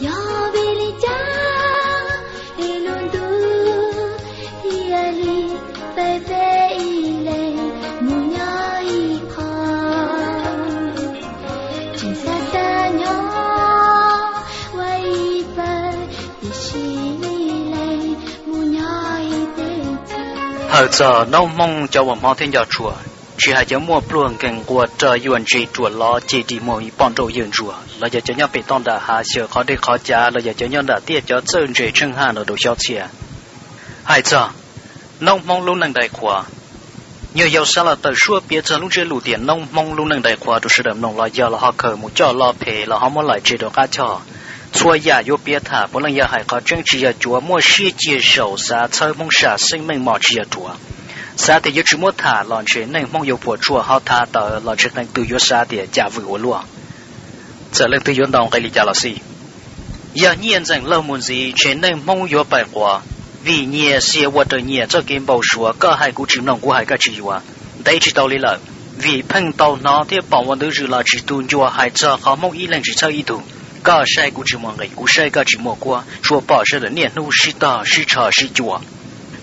Yog vim li cas es lub ntuj thiaj li peb peb ib leeg mus nyob ib qho, tseem xav xav nyob ua ib pawg, tiam sis ib leeg mus nyob ib teb chaws. Hawm txog noob Hmoob cov uas hmov thiab nco tshua, tsis hais cov muaj pluag nkeeg nquag rog yuag ntse ruam lov ceg ris muag poj nrauj yawg ntsuag los yog cov nyob pem toj nram hav xyaw qhov dej qhov cav los yog cov nyob nram tiaj cov txawj ntse tsheej haj no rau xyob txhiaj. Hais txog noob Hmoob lub neej dai qhuav, nyuag yaus xav los tawm suab piav txog lub ntsiab lus tias noob Hmoob lub neej dai qhuav rau sawv daws mloog los yog los ho khaws mus coj lo phem los ho muab laim tseg rau qab choj. Txhua yam yuav piav tham puav leej yog hais qhov tseeb tsis yog cuav, muaj siab cia zaum xav txhawb Hmoob sam xeeb meej mom tsis yog ruam. Xav tias yuav tsis muab tham los ntshe neej Hmoob yuav puas tsuaj, ho tham tawm los ntshe qee tus yuav xav tias cas vwm ua luaj. Txawm leej twg yuav ntaus nqe li cas los xij, yog nyiaj ntxeem laug mus ntxiv ntshe neej Hmoob yuav pais quav, vim nyias xiam ua raws nyias txoj kev npau suav, koj hais kuv tsis mloog, kuv hais koj tsis yuav. Ntev tsis tau li lawm, vim pheej tau hnov thiab pom ua ntu zus los tsis tu ncua hais txog qhov Hmoob ib leeg tsis txhawb ib tug, koj saib kuv tsis muaj nqis, kuv saib koj tsis muaj kuab, tsuas pom sawv daws niaj hnub sib tog sib tsho sib cua.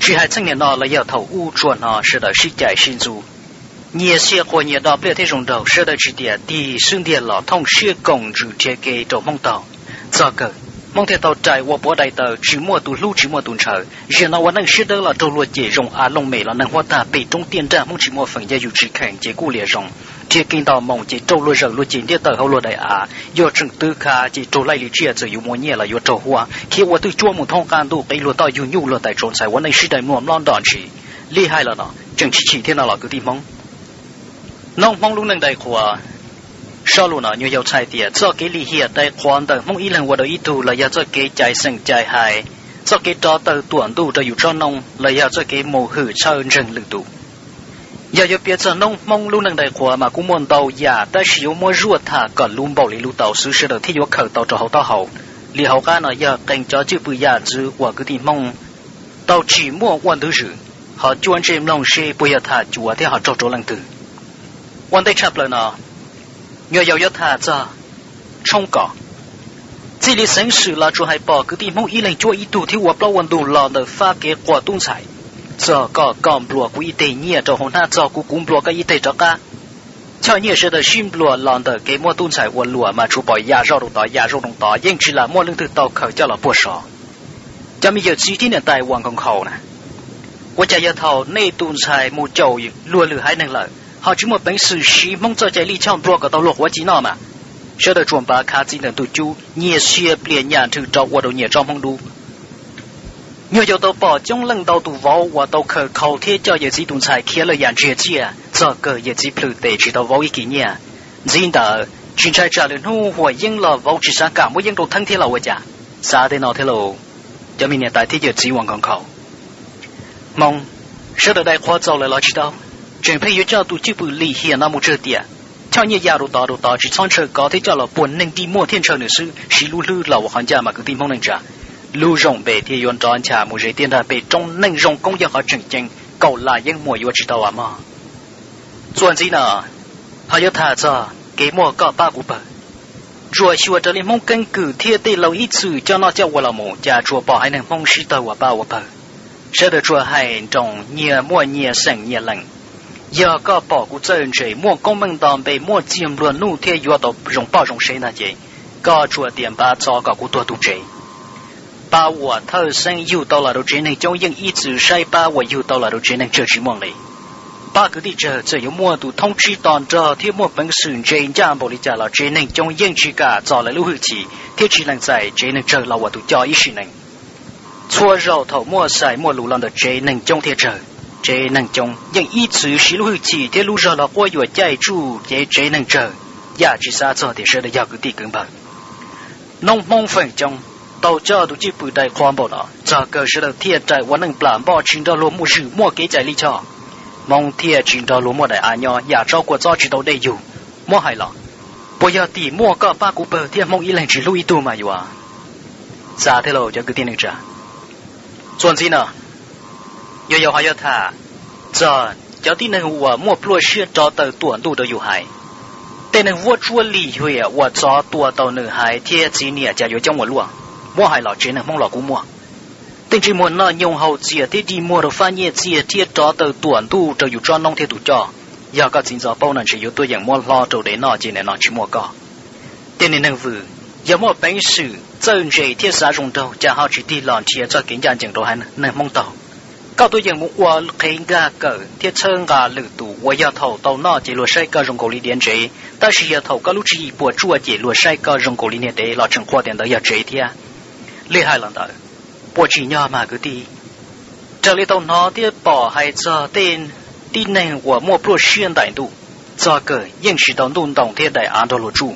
Tsis hais txheej niaj no los yog thaum ub tsuas hnov sawv daws sib cais sib ntxub, nyias xiam quas nyias do pliaj thiab zoo nraug, sawv daws tsis tias tig xub ntiag los thooj siab koom ntsws nrhiav kev rau Hmoob taug. Txog kawg, Hmoob thiaj tau rais ua puav dai taw tsis muaj tus hlub tsis muaj tus ntshaw. Zaum no ua neej siab dawb los raug luag cem zoo av looj mem los neeg huab tag pem roob tiaj nrag, Hmoob tsis muaj feem, yog yus tsis khees ces kuj liam zoo. Nrhiav kev nto moo ces raug luag zawm luag cem ntiab tawm hauv luag daim av, yog tseem twv khav ces raug laij li tsiaj, txawm yuav muaj nyiaj los yuav raug huab, khiav ua twj cuab mus thoob qab ntuj, qev luag toj yug nyuj luag tais tsaus ntxhais, ua neej sib dai mluam mlob nrom ntshis. Li hais los no tseem tsis chim thiab no los kwv tij Hmoob. Noob Hmoob lub neej dai qhuav, sob lus no nyuag yaus txhais tias txoj kev lim hiam dai qhuav ntawm Hmoob ib leeg ua rau ib tug los yog txoj kev cais xeem cais hais, txoj kev rov taw tuam ntuj rau yus tsob noob los yog txoj kev mus hwm txhawj ntseeg lwm tus. Yog yuav piav txog noob Hmoob lub neej dai qhuav mas kuj muaj ntau yam, tab sis yuav muab zuaj tham kom luv npaum li luv tau xwb sawv daws thiaj yuav khaws tau rau hauv taub hau. Li hauv qab no yog qee cov cwj pwm yam ntxwv uas kwv tij Hmoob tau tsim muaj ua ntu zus, ho cuab ntsej mloog seb puas yog tham cuav thiab ho raug rau leej twg. Ua ntej tshaj plaws no, nyuag yaus yuav tham txog tshoob kos. Txij li xeev xwm los tsuas hais pom kwv tij Hmoob ib leeg cuab ib tug thiab ua plaub ua ntug los ntawm fab kev quas tub ntxhais. Txog koj, koj nplua kuv ib teg nyiaj rau hauv hnab, txog kuv, kuv nplua koj ib teg rov qab. Choj nyiaj sawv daws sib nplua los ntawm kev muab tub ntxhais ua luam mas tsuas pom ya zaub rau tod ya zaub rau tod, yeej tsis lam muaj leej twg tau khaws coj los puag sov. Cov me yawm txiv thiab niam tais uas nkhaus nkhaus na, ua cas yog thaum nej tus ntxhais mus caum luag lwm haiv neeg lawm ho tsis muaj peev xwm siv Hmoob txoj cai lij choj nplua kom tau luag quav ci noj mas? Sawv daws tsuas npav khav txiv ntawm ntug cub, nyias sia plias nyam nrhw rau ua rau nyias tsob Hmoob dub. Nyuag yaus tau pom coob leej ntau tus vauv uas tau khaws khau thiab coj yawm txiv tus ntxhais khiav lawm yam ntsiag txiaj, txog kawg yawm txiv plhws tes tsis tau vauv ib kis nyiaj. Ntxiv ntawd tsis ntshai tsam lwm hnub huam yeeb los vauv tsis xav kam muab yeeb rau theeb thiab los ua cas? Xav tej no thiab lauj, cov me niam tais thiab yawm txiv uas nkhaus nkhaus. Hmoob, sawv daws dai qhuav txaus lawm los tsis tau, tseem pheej yuav coj tus cwj pwm lim hiam no mus tsawg tiam. Choj nyiaj ya rau tod rau tod tsis txhob ntshaw kov thiab coj los puag neeg dig muag thiaj ntshaw nws xwb, siv lub hlwb los ua qhov ncaj mas kwv tij Hmoob neej tsa. Lub zoo npe thiaj yuav nrov ncha mus ze tiaj nrag pem roob, neej zoo koob yog qhov tseem ceeb, kaum lam yeeb muas yuav tsis tau as mog. Txuas ntxiv no, ho yuav tham txog kev muaj koj pab kuv pawg. Tsuas xyuas raws li Hmoob keeb kwm thiab tej laus ib txwm coj noj coj ua los mus, cas tsuas pom haiv neeg Hmoob sib tawg ua pab ua pawg. Sawv daws tsuas hais nroo nyias muaj nyias xeem nyias lees. Yog koj pom kuv txawj ntse, muaj koob meej nto npe, muaj txiag nplua nuj thiab yuav tau zoo poj zoo sev ntag ces, koj tsuas tias npaj txo kom kuv tuag tu tsev. Pab uas thawj xeeb yug tau los rau tsev neeg coob yeej ib txwm saib pab uas yug tau los rau tsev neeg tsawg tsis muaj nqis. Pab kwv tij tsawg txawm yuav muaj tus thoob tsib to nrog thiab muaj peev xwm ntse ncaj npaum li cas los tsev neeg coob yeej tsis kam txo lawv lub hwj chim thiab tsis lees txais tsev neeg tsawg los ua tus coj ib sim neej. Txhua zaus thaum muaj xais muaj lus los ntawm tsev neeg coob thiab tsawg, tsev neeg coob yeej ib txwm siv lub hwj chim thiab lub zog los quab yuam caij tsuj cev tsev neeg tsawg, yam tsis xav txog tias sawv daws yog kwv tij kwv npawg. Noob Hmoob feem coob tau coj tus cwj pwm dai qhuav npaum no, txog kawg sawv daws thiaj rais ua neej plam npoj tsis nrog luag muaj zwm muaj kev cai lij choj. Hmoob thiaj tsis nrog luag muaj daim av nyob, yam tsob kua txob tsis tau dej yug. Muab hais los, puas yog tim muaj koj pab kuv pawg thiab Hmoob ib leeg tsis hlub ib tug mas yuav? Xav thiab lauj cov kwv tij neej tsa. Txuas ntxiv no, yuav yau ho yuav tham txog cov tib neeg uas muaj pluaj siab rov taw tuam ntuj rau yus hais. Tej neeg vuab tsuab lim hiam uas txov tua tau nws haiv thiab txiv niam cas yuav coob ua luaj. Muab hais los tsev neeg Hmoob los kuj muaj. Tej ntsej muag noj nyoos haus txias thiab dig muag rau fab nyiaj txiag thiab rov taw tuam ntuj rau yus tsob noob thiab tus coj. Yog koj txiv ntxov paub no ntshe yuav tuaj yeem muab hlob rau dev noj ces nim no tsis muaj koj. Tej niag neeg vwm, yog muaj peev xwm txawj ntse thiab xav zoo nraug cas ho tsis tig los nrhiav txoj kev ncaj ncees rau haiv neeg Hmoob taug. Koj tuaj yeem mus ua qhev nkag kawm thiab txhawb nqa lwm tus uas yog thaum tau noj ces luag saib koj zoo nkaus li diav ntsev, tab sis yog thaum koj lub tswv yim puas tsuaj ces luag saib koj zoo nkaus li niag dev los tseem qhuas tias ntawd yog tsev thiab. Li hais los ntawd, puas tsim nyog mas kwv tij? Raws li tau hnov thiab pom hais txog tej tib neeg uas muaj pluaj siab ntais ntuj, txog kawg yeej tsis tau ntuj ntoo thiab daim av nrog luag tsuj.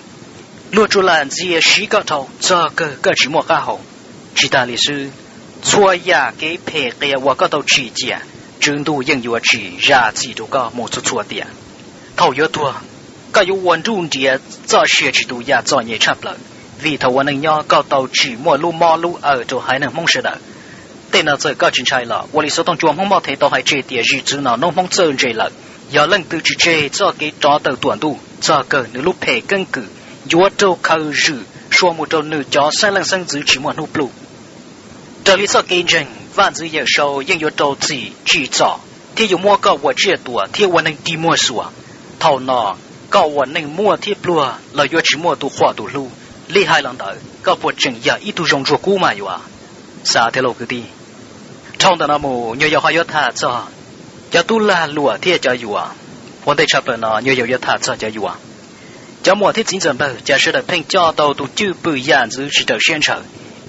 Luag tsuas lam ntxias siv koj dhau, txog kawg koj tsis muaj qab hau. Tsis tas li xwb, txhua yam kev phem qias uas koj tau tsim ciam, Tswv Ntuj yeej yuav tsis zam txim rau koj mus txhua txhua tiam. Thaum yuav tuag, koj yuav ua nruj nriav txoj sia tsis tu yam txom nyem tshaj plaws, vim thaum ua neej nyob koj tau tsim muaj lub mob lub awm rau haiv neeg Hmoob sawv daws. Tej no txawm koj tsis ntshai los ua li xov tooj cua Hmoob Moj Thev tau hais tseg tias zim txwv no noob Hmoob txawj ntse lawm, yog leej twg tsis tseg txoj kev rov taw tuam ntuj, txog kawg nws lub phem keeb kwm yuav raug khaws zwm sua mus rau nws cov xeeb leej xeeb ntxwv tsis muaj hnub pluj. Raws li txoj kev ntseeg, vaj ntxwv Yawm Saub yeej yuav rau txim tsim txom thiab yuav muab koj ua tsiaj tuam thiab ua neeg dig muag xuas. Thaum no, koj ua neeg muaj thiab pluag los yuav tsis muaj tus qhuas tus hlub. Li hais los ntawd, koj puas tseem yog ib tug zoo ntsuag kub mas yuav? Xav thiab lauj kwv tij. Dhau ntawm no mus nyuag yaus ho yuav tham txog cov tub lag luam thiab cov yuam. Ua ntej tshaj plaws no nyuag yaus yuav tham txog cov yuam. Cov muam thiab txiv ntxawm npawg, cas sawv daws pheej coj tau tus cwj pwm yam ntxwv tsis raws siab ntshaw.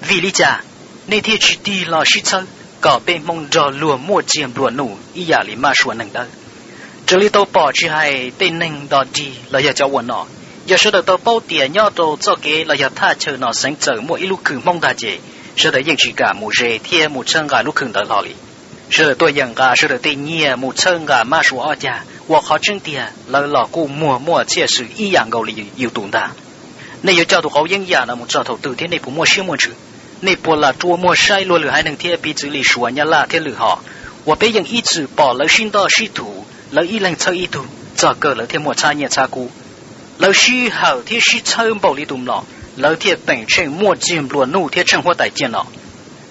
Vim li cas nej thiaj tsis tig los sib txhawb kom peb Hmoob nrog luag muaj txiag nplua nuj ib yam li mab sua neeg dawb? Raws li tau pom tsis hais tej neeg nto dig los yog cov ua nom, yog sawv daws tau paub tias nyob rau txoj kev los yog thaj chaw no xeev txawm muaj ib lub khw Hmoob ntag ces sawv daws yeej tsis kam mus ze thiab mus txhawb nqa lub khw ntawd hlo li. Sawv daws tuaj yeem nqa sawv daws tej nyiaj mus txhawb nqa mab sua ob cag, uas qhov tseeb tiag lawv los kuj muag muaj txiaj xwm ib yam nkaus li yus tus ntag. Nej yuav coj tus qauv yeeb yam no mus txog thaum twg thiab nej puas muaj siab muaj ntsws? Nej puas lam rua muag saib luag lwm haiv neeg thiab piv txwv li Suav, Nyab Laj thiab lwm hom, uas peb yeej ib txwm pom lawv sib ntoj sib thuv, lawv ib leeg txhawb ib tug, txog kawg lawv thiaj muaj txhab nyiaj txhab kub. Lawv sib hawm thiab sib txhawb npaum li tus mlom, lawv thiaj peem tsheej muaj txiag nplua nuj thiab tsheej huab tais ciaj no.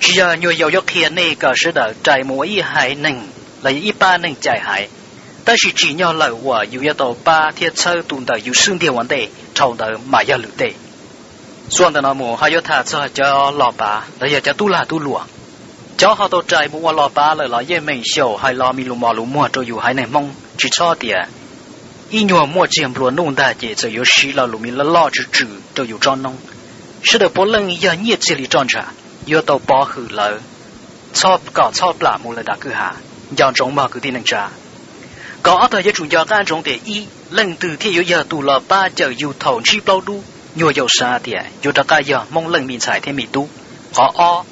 Tsis yog nyuag yaus yuav qhia nej kom sawv daws rais mus ua ib haiv neeg los yog ib pab neeg cais haiv, tab sis tsim nyog lawm uas yus yuav tau pab thiab txhawb tus ntawm yus xub ntiag ua ntej, dhau ntawd mas yog lwm tej. Txuas ntawm no mus ho yuav tham txog cov los pav los yog cov tub lag tub luam. Cov ho tau rais mus ua los pav lawm los yeej meem xyaum hais los me lus mos lus muag rau yus haiv neeg Hmoob, tsis txhob tias ib nyuag muaj txiag nplua nuj ntag ces txawm yuav siv lo lus me loj loj tsw tsw rau yus tsob noob. Sawv daws puav leej yog nyiaj txiag li roj ntsha, yuav tau pov hwm lawv, txhob kom txhob plam mus lawm nram kwj ha. Nco ntsoov mog kwv tij neej tsa, kom ob tog yuav tsum nco qab ntsoov tias ib, leej twg thiaj yuav yog tus los pab cawm yus thaum ntsib plaub dub? Nyuag yaus xav tias yuav rov qab yog Hmoob leej me ntxhais thiab me tub. Qhov ob,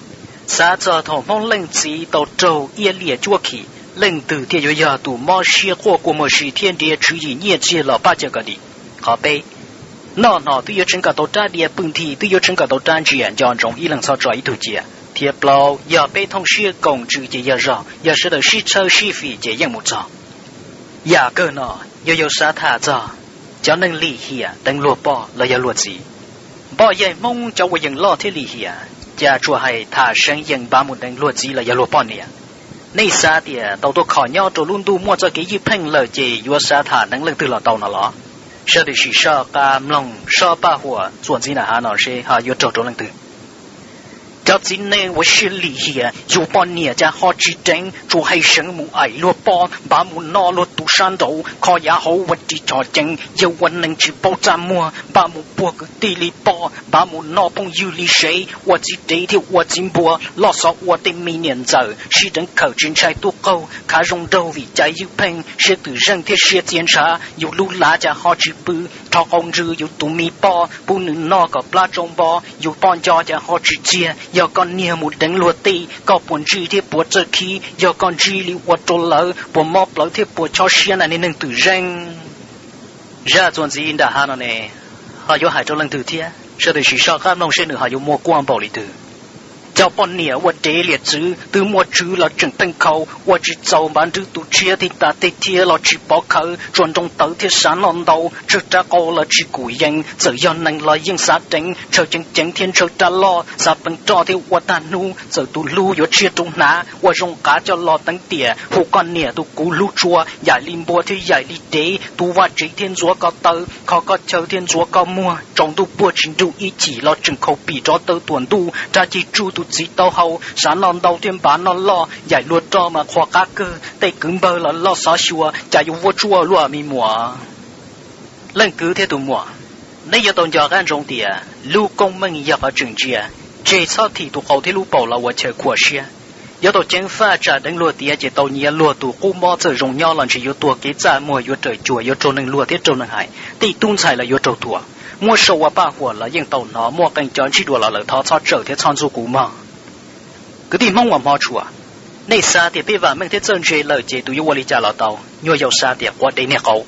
xav txog thaum Hmoob leej txiv tau raug iab liam cuab khim, leej twg thiaj yuav yog tus mob siab quaj kua muag si thiab nrhiav tswv yim nyiaj txiag los pab cawm kom dim? Qhov peb, noj hno twb yuav tseev kom tau rab diav, pw nthi twb yuav tseev kom tau rab ntsia, nco ntsoov ib leeg txhob tso ib tug cia. Thiab plaub, yog peb thooj siab koom ntsws ces yog zog, yog sawv daws sib txhawb sib fim ces yeej mus txog. Yam kawg no, nyuag yaus xav tham txog cov neeg lim hiam deev luag poj los yog luag txiv. Npoj yaig Hmoob cov uas yeem loj thiab lim hiam, cas tsuas hais tham seev yees npav mus deev luag txiv los yog luag poj niam. Nej xav tias tau tuaj kho nyob rau lub ntuj muaj txoj kev ywj pheej lawm ces yuav xav tham deev leej twg los tau no los? Sawv daws sim soj qab mloog sob paj huam txuas ntxiv nram hav no seb ho yuav raug rau leej twg. Cov txiv neej uas siab lim hiam, yus poj niam cas ho tsis deev, tsuas hais seev mus aim luag poj, npav mus noj luag tus sab nraud, kho yav hauv ua ris chom ceev, yawg ua neeg tsis paub txaj muag, npav mus puag kwv tij li poj, npav mus noj phooj ywg li sev, ua txiv dev thiab ua txiv npua, loj xov ua tej me niam ntxawm, sib deev khawm tsis ntshai tub qaug, khav zoo nraug vim cai ywj pheej, siab twm zeej thiab siab txia ntshav, yus lub lav cas ho tsis pw, rho qau ntsws yus tus me poj, pub nws noj kom plab tsau npo, yus poj nco cas ho tsis txiag, yog koj niag mus deev luag tij, koj puas ntsij thiab puas txawj khib, yog koj ntsib li ua rau lawv, puas mob plawv thiab puas chob siab na niag neeg twm zeej. Zaj txuas ntxiv nram hav no ne, ho yuav hais rau leej twg thiab? Sawv daws sim soj qab mloog seb nws ho yuav muaj kuab npaum li twg. Cov poj niam ua dev liam txwv twb muaj tswv los tseem teej khau, ua tsis txaus npav nrwb tus tshiab thiab tas tej thiab los tsis pov khawv, tsuas nroo tawv thiab sav noj ntau, tsawg rab qau los tsis kum yees, txawm yog neeg los yeej xav deev, ntshaw ceev ceev thiab ntshaw rab loj, xav pleev roj thiab ua tag hnub, txawm tus hlub yuav tshiab rau hnav, ua zoo qav coj los teev tiam, hu koj niam tus kuv hlub tshua, yaim li npua thiab yaim li dev, tu vaj tsev thiab ntxuav koj taw, kho koj chaw thiab ntxuav koj muag, tsaus ntuj puag tsis nrug ib chim los tseem khaus pim rov taw tuam ntuj, rab cig tsuj tus txiv taub hau, sav noj ntau thiab npav noj loj, yaim luag roj mas qhuas qab kawg, tej kwv npawg los loj xov xyuas, cas yuav vuab tsuaj luaj me muam. Leej kwv thiab tus muam, neb yuav tau nco qab ntsoov tias lub koob meej yog qhov tseem ntsia, tseg txhob thim tus qau thiab lub paum los ua chaw khuam siab. Yuav tau ceev faj tsam deev luag tiav ces tau nyiav luag tus qub mob, txawm zoo nyob los ntshe yuav tuag kev txaj muag, yuav raws cuag, yuav raug neeg luag thiab raug neeg hais, tej tub ntxhais los yuav raug thuam. Muab sau ua paj huam los yeej tau hnov, muaj qee cov ntsib dua los lawm thov txhob tsawm thiab txhob ntxub kuv mog. Kwv tij Hmoob uas hmov tshua, nej xav tias peb vam meej thiab txawj ntse lawm ces tus yuav ua li cas los tau, nyuag yaus xav tias quav dev niag qau.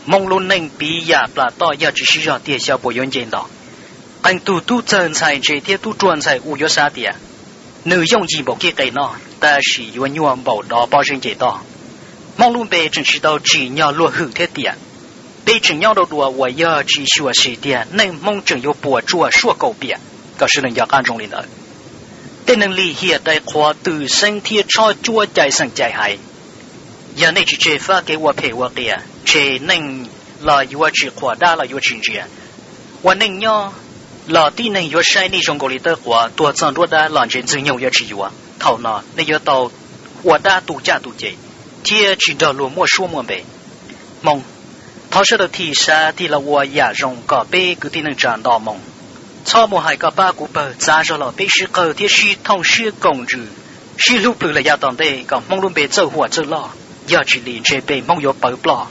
Hmoob lub neej piv yam plas toj, yog tsis sib zog tiag xyov puas yuav nce nto. Qee tug tub txawg ntxhais ntse thiab tub ruam ntxhais u yuav xav tias nws yooj yim npaum kib qe noj, tab sis yuav nyuaj npaum dov pob zeb nce toj. Hmoob lub npe tseem tsis tau tsim nyog luag hwm thiab tiam. Peb tseem nyob rau dua uas yog tsis xyuam xim tiag, neej Hmoob tseem yuav puas tsuaj suaj kaum piam. Kom sawv daws nco qab ntsoov li ntawd. Tej neeg lim hiam dai qhuav twm xeeb thiab tshob cuab cai xeem cai haiv. Yog nej tsis tseg fab kev ua phem ua qias, ntshe neeg los yuav tsis qhuas, dab los yuav tsis ntsia. Ua neej nyob los tib neeg yuav saib nej zoo nkaus li tawb quav, tuag txog nruab dab los ntshe Ntxwg Nyoog yuav tsis yuav. Thaum no nej yuav tau ua dab tu caj tu ces thiab tsis nrog luag muaj suab muaj npe. Hmoob, thov sawv daws thim xav tig los ua yam zoo kom peb kwv tij neej tsa nto moo. Txhob muaj hais koj pab kuv pawg, txav zog los peb sib qawg thiab sib thooj siab koom ntsws, sib hlub plhws lawm yav tom ntej kom Hmoob lub npe txawj huam txawj loj, yog tsis li ntshe peb Hmoob yuav pawv ploj.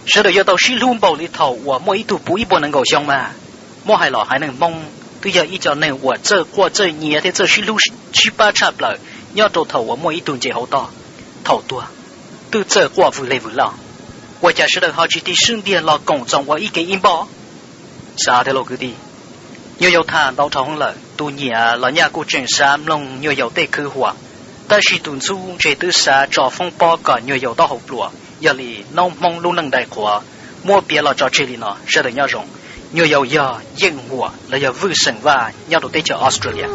Sawv daws yuav tau sib hlub npaum li thaum uas muaj ib tug puv ib puas nees nkaum xyoo mas. Muab hais los haiv neeg Hmoob twb yog ib co neeg uas txawj quaj txawj nyiav thiab txawj sib hlub sib pab tshaj plaws nyob rau thaum uas muaj ib tug nce hauv toj. Thaum tuag twb txawj quaj vwg leg vwg loj, ua cas sawv daws ho tsis tig sib ntiag los koom txoos ua ib ke ib npoj? Xav tiag lauj kwv tij, nyuag yaus tham ntau dhau heev lawm, tus nyiam los nyaj kuj tseem xav mloog nyuag yaus tej khwv huam, tab sis tus ntxub ntshe twb xav tso foob pob kom nyuag yaus taub hau pluas. Yog li noob Hmoob lub neej dai qhuav, muab piav los tso tseg li no, sawv daws nyob zoo. Nyuag yaus yog Yeej Huam los yog Vwj Xeem Vaj nyob rau teb chaws Australia.